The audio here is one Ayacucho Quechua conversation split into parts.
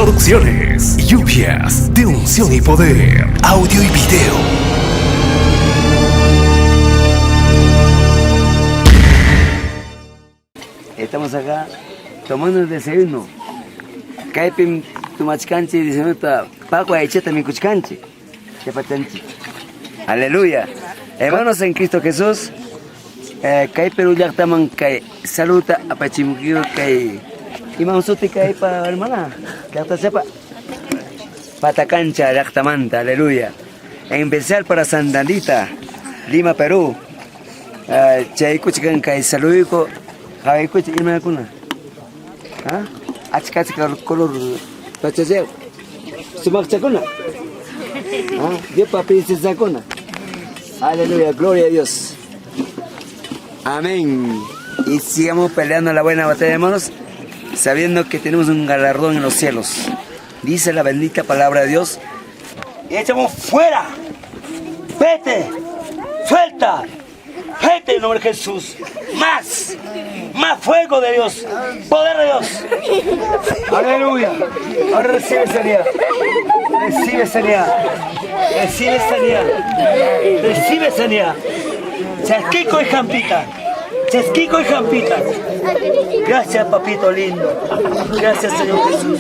Producciones. Lluvias de unción y poder. Audio y video. Estamos acá tomando el desayuno. Kaypim tumachkanchik desayunuta paqwa aychata mikuchkanchik. Chapachanchik. Aleluya. Hermanos en Cristo Jesús, kay Perú llaqtaman kay saluta apachimukiku kay imam suti kaypa hermana llaqtachapa Patacancha llaqtamanta, aleluya. En especial para Santa Anita, Lima, Perú. Chaykuchkan kay saluduyku qawaykuchik imakuna. ¿Ah? Achka achka color pachachayuq sumaqchakuna. ¿Ah? Diospa princesakuna. Aleluya, gloria a Dios. Amén. Y sigamos peleando la buena batalla, hermanos, sabiendo que tenemos un galardón en los cielos. Dice la bendita palabra de Dios. Y echamos fuera. Vete. Suelta. Vete en nombre de Jesús. Más. Más fuego de Dios. Poder de Dios. Aleluya. Ahora recibe sanidad. Recibe sanidad. Recibe sanidad. Recibe sanidad. Chasquico y jampita. Chasquico y jampita. Gracias, papito lindo. Gracias, Señor Jesús.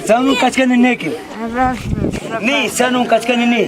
Sanun kachkani niki. Ni, sanun kachkani ni.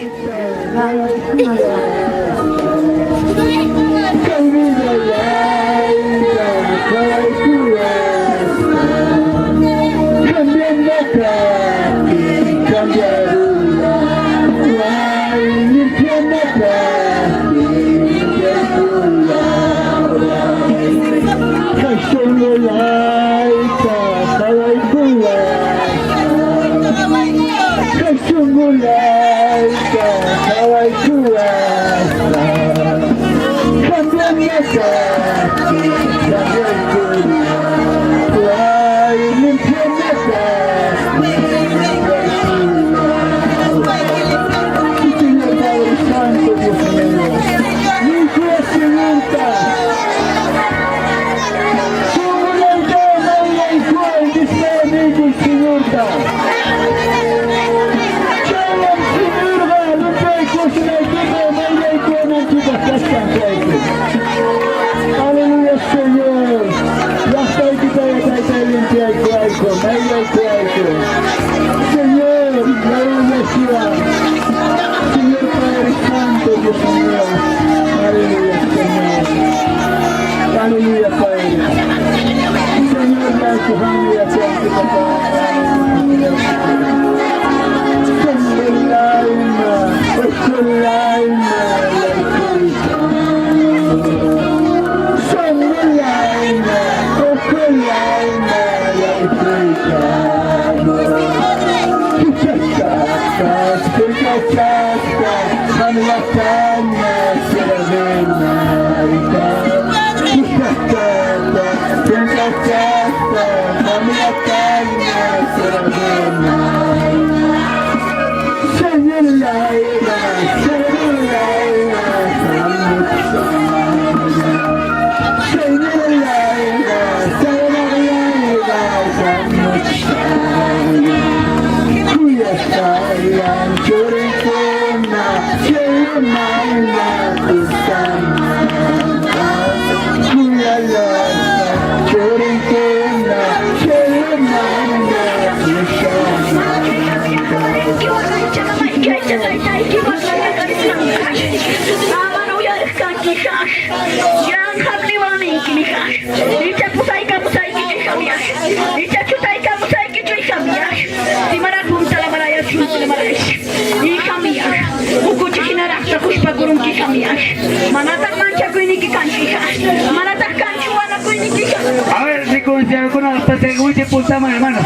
A ver, reconciliakuna pasaykamuychik puntaman, hermanos.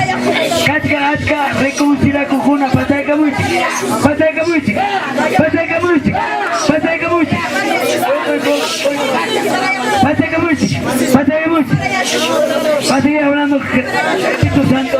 Kachka achka reconciliakukuna pasaykamuychik. Pasaykamuychik. Pasaykamuychik. Pasaykamuychik. Pasaykamuychik. Pasaykamuychik. Va a seguir hablando Espíritu Santo.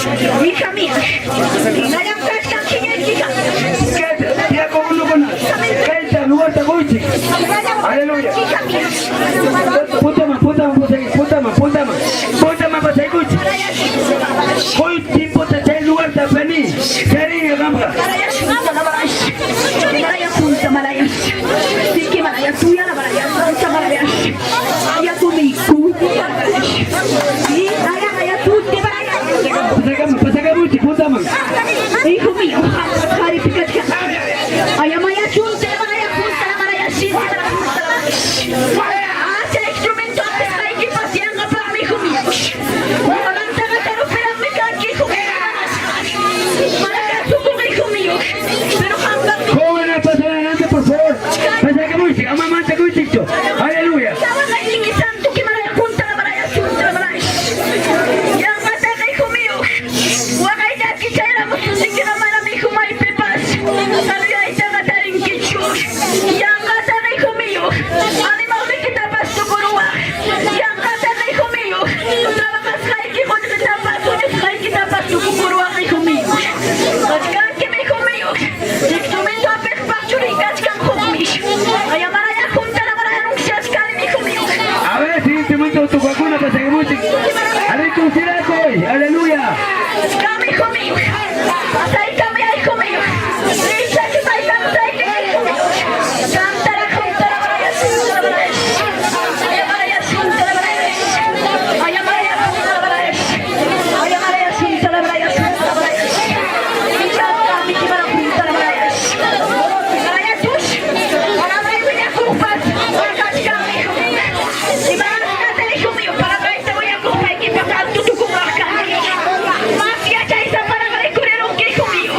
Hija mía, hinallam kachkan chiñaykiqa. Tiyakuqkunakuna, kayta lugarta quychik. Aleluya. Hija mía. Puntaman, puntaman, puntaman, puntaman, puntaman pasaykuychik. Hoy tiempota chay lugarta pani, charinga qamqa. Pasakamuy, pasakamuychik, puntaman. Hijo mío, qharipi kachkan. Ayamaya chunta, maraya junta, maraya shinta, Hacha instrumento apisqaykipas yanqapaqmi, hijo mío. Ñuqamantaqa karupiraqmi kanki, hijo mío. Mana kasukuq, hijo mío. Pero qampaqmi Jóvenes, pasen adelante, por favor. Pasakamuychik, ama manchakuychikchu. Aleluya. Kawaqayniki santo que maraya junta, maraya chunta, maraya. Yanqataqa, hijo mío. Waqaytaki chayramusunnikiqa manam, hijo maypipas. Saluyaytaqa tarinkichu. Yanqataqa, hijo mío. Animalnikitapas tukuruwaq. Yanqataqa, hijo mío. Trabajasqayki qullqitapas, huñusqaykitapas tukuruwaq, hijo mío. Kachkankim, hijo mío. Instrumento apiqpaq churiy kachkan hukmi. Ayamaraya junta la maraya anunciashkani, hijo mío. A ver, si instrumento tocakuna pasakamuychik. Reconciliakuy, aleluya. Kami, hijo mío. Pasaytami, hijo mío. Richaki paytamtayki, hijo mío. Cantara juntara maraya suntara maraya. Ayamaraya suntara maraya. Ayamaraya juntara maraya. Ayamaraya suntara maraya suntara maraya. Ichaqa mikimara juntara maraya. Maraya tush. Palabra willakuqpas kachkanmi, hijo mío. Imanasqata, hijo mío, palabrayta willakuqpaykipas alto tukunraq kanki. Mas yachaysaparaq rikurirunki, hijo mío.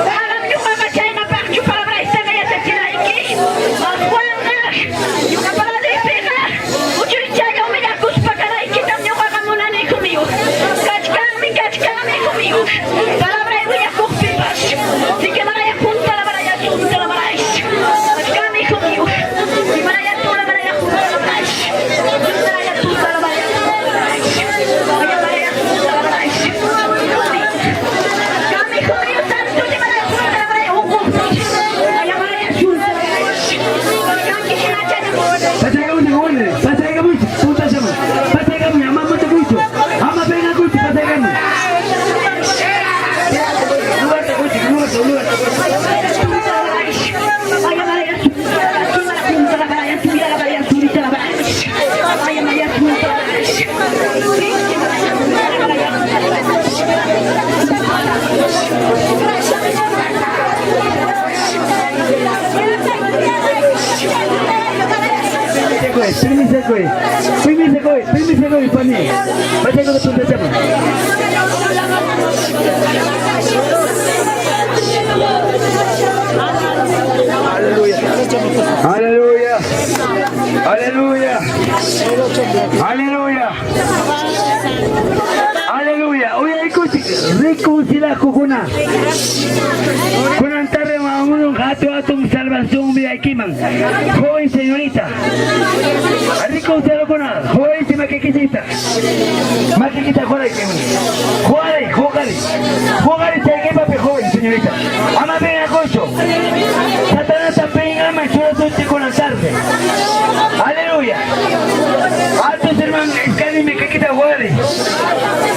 Manam ñuqaqa chaynapaqchu palabraytaqa yachachinayki. Aswanqa ñuqapa laduypiqa uchuychalla humillakuspa kanaykitam ñuqaqa munani, hijo mío. Kachkanmi, kachkanmi, hijo mío. Palabray willakuqpipas. Sique maraya junta la maraya junta la maraya. Kachkanmi, hijo mío. Si maraya tú la maraya junta la maraya. Maraya tú la maraya junta la maraya. Ay, maraya junta la maraya. Kachkanmi, hijo mío, tanto de maraya junta la maraya. Ay, maraya junta la maraya. Kachkanki hinachalla. Pasakamuychik, jóvenes, pasakamuychik, puntachaman. Pasakamuy, ama manchakuychu. Ama penqakuychu, pasakamuy. Lugarta quychik, lugarta, lugarta. Permiso, permiso, permiso, pani. Pasakamuy, puntachaman. Aleluya. Aleluya. Aleluya. Aleluya. Aleluya. Uyaykuchik reconciliakukuna. Kunan tarde mamunun hatu atum salvación uyaykiman. Joven señorita. Reconciliakuna. Joven si makikisita. Makikita joray Joray, joray. Joray chaykipapi joven señorita. Ama penqakuychu. Satanás penqaman churasunchik kunan tarde. Aleluya. Altos hermano, escalime kikita joray.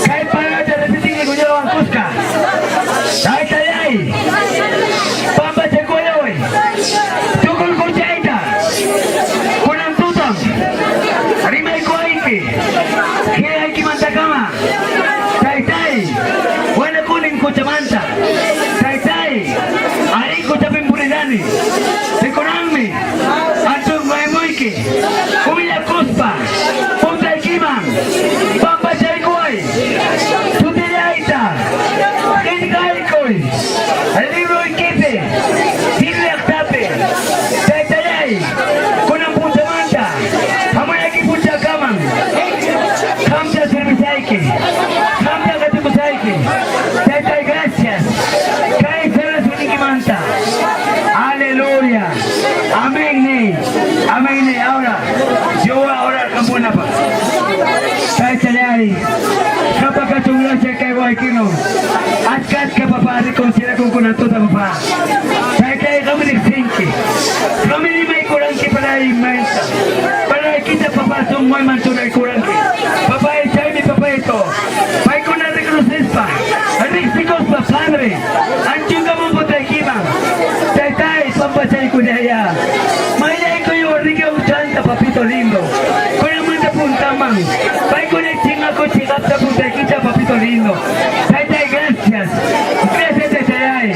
Kay palata repetini kuñawan kuska. Taytallay. Pampachakullaway. Tukuy kuchayta. Kunan tutam. Rimaykuayki. Qillaykimantakama. Taytay. Wanakunin kuchamanta. Taytay. Arí kuchapin purirani. Rikunanmi. Antun maymuyki. Humillakuspa. Puntaykiman. Pampachaykuway. Sutillayta. Qillqaykuy. Libroykipi. Sillaqtapi. Taytallay. Kunan punchamanta. Hamunayki punchakaman. Qamta servisayki. Qamta qatikusayki. Taytay, gracias. Kay salvacionnikimanta. Aleluya. Amén, ni. Amén, ni. Ahora, yo voy a orar qamkunapaq. Taytallay. Qhapaq kachun gracias kay waykino. Achka achka papá reconciliakunkunantuta papá. Taytay qam riqsinki. Qam rimaykuranki para imayta. Palaykita papá sunquyman churaykuranki. Papá chaymi papayto. Paykuna reconocispa, riqsikuspa Padre, anchunkamun putaykiman. Taytay pampachaykullaya. Mayllaykuy riki uchanta papito lindo. Kunanmanta puntaman. Paykuna chinqaku chiqapta putaykita papito lindo. Taytay gracias. Gracias taytayay.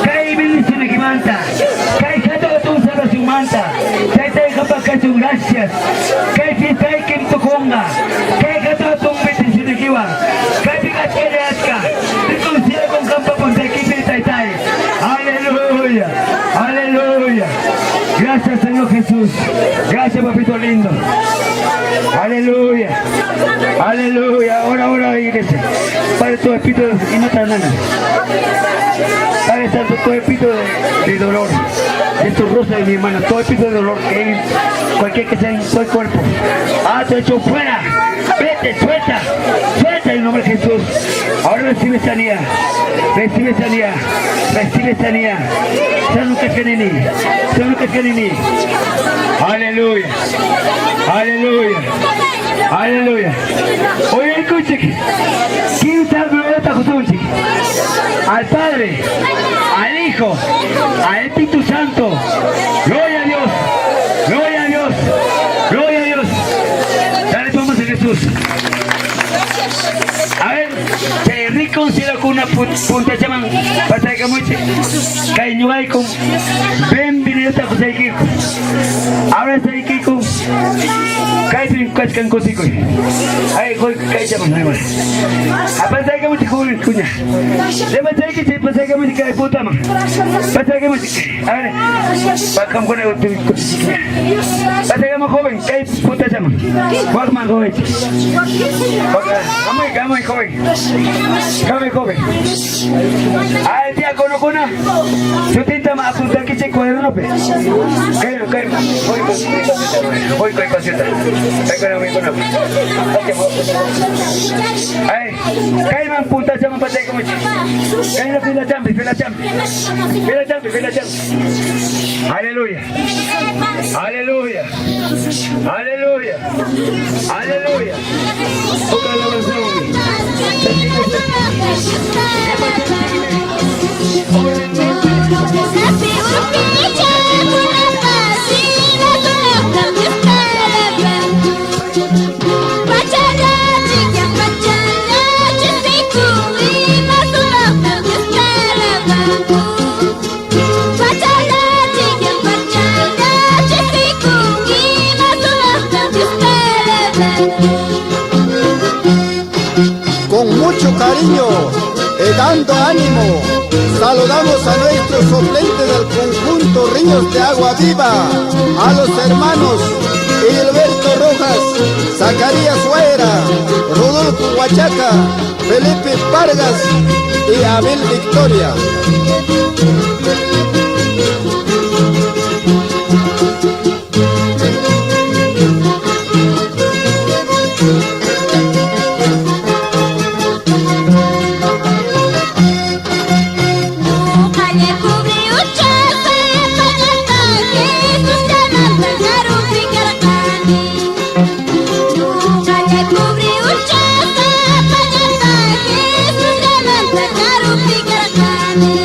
Kay bendicionaykimanta. Kay hatun hatun salvacionmanta. Taytay qampa kachun gracias. Kay fiestaykim tukunqa. Kay hatun hatun bendicionaykiwan. Kaypi achkalla achka. Reconciliakun qampa puntaykipi taytay. Aleluya. Aleluya. Gracias Señor Jesús. Gracias papito lindo. Aleluya. Aleluya. Ahora, ahora, iglesia. Padre, tu espíritu y mata nana. Padre Santo, todo espíritu de dolor, de tu rosa de mi hermana, todo espíritu de dolor que hay, cualquier que sea en todo el cuerpo. Ah, te echo fuera. Vete, suelta, suelta en el nombre de Jesús. Ahora recibe sanidad, recibe sanidad, recibe sanidad. Sanu kachkanini, sanu kachkanini. Aleluya, aleluya, aleluya. Oye, escuche, ¿quién está glorieta Josunchi? Al Padre, al Hijo, al Espíritu Santo. Gloria a Dios, gloria a Dios, gloria a Dios. Dale palmas a Jesús. A ver, se reconcilia con una punta chaman, pasaykamuchi, kay ñuqayku, bienvenido a José Ahora saykiku, kaypi kachkan kusikuy. Ay, kay chaman, ay, bueno. Apasaykamuchi kuña. Lepasayki, pasaykamuchi kay putaman. Pasaykamuchi, a ver, pakamkuna Pasaykamu joven, kay puta chaman. Wakman joven. Kamuy, kamuy joven. Kamuy joven. Ay, tía, conocuna. Chutinta ma apuntakichik cuadernopi. Kay, kay, voy con voy con pasita. Kay kuna voy kuna. Ay, kay man punta chaman pasaykamuchi. Kay na fila champi, fila champi. Fila champi, fila champi. Aleluya. Aleluya. Aleluya. Aleluya. Poca alabanza. Con mucho cariño y dando ánimo, saludamos a nuestros suplentes del conjunto Ríos de Agua Viva, a los hermanos Gilberto Rojas, Zacarías Huayra, Rodolfo Huachaca, Felipe Vargas y Abel Victoria. Jesús llamanta karupi karqani.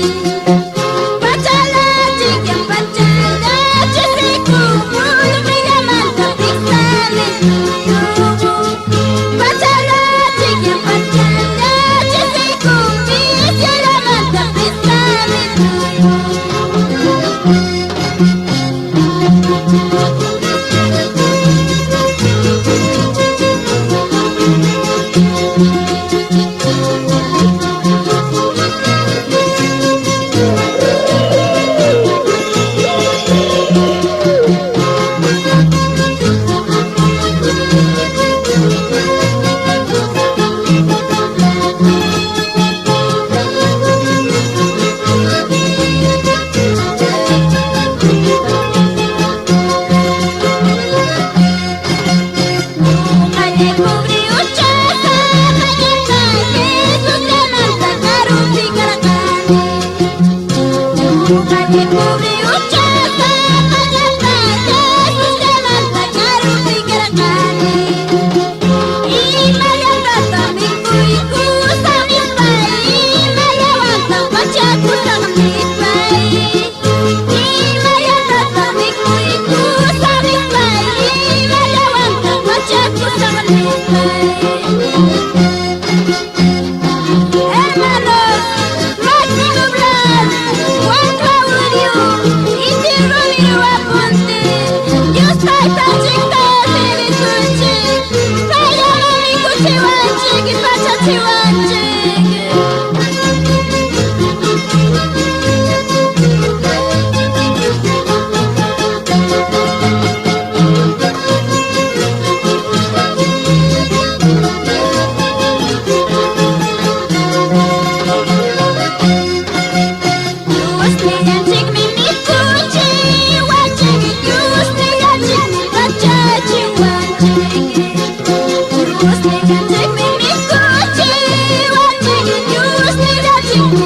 Hermanos, Máximo Blas, Juan Claudio, Inti Ramiro Aponte, Dios Taytanchikta servisunchik, payllama mikuchiwanchik y pachachiwanchik. Diosnillanchikmi mikuchiwanchik, Diosnillanchikmi pachachiwanchik. Diosnillanchikmi mikuchiwanchik, Diosnillanchikmi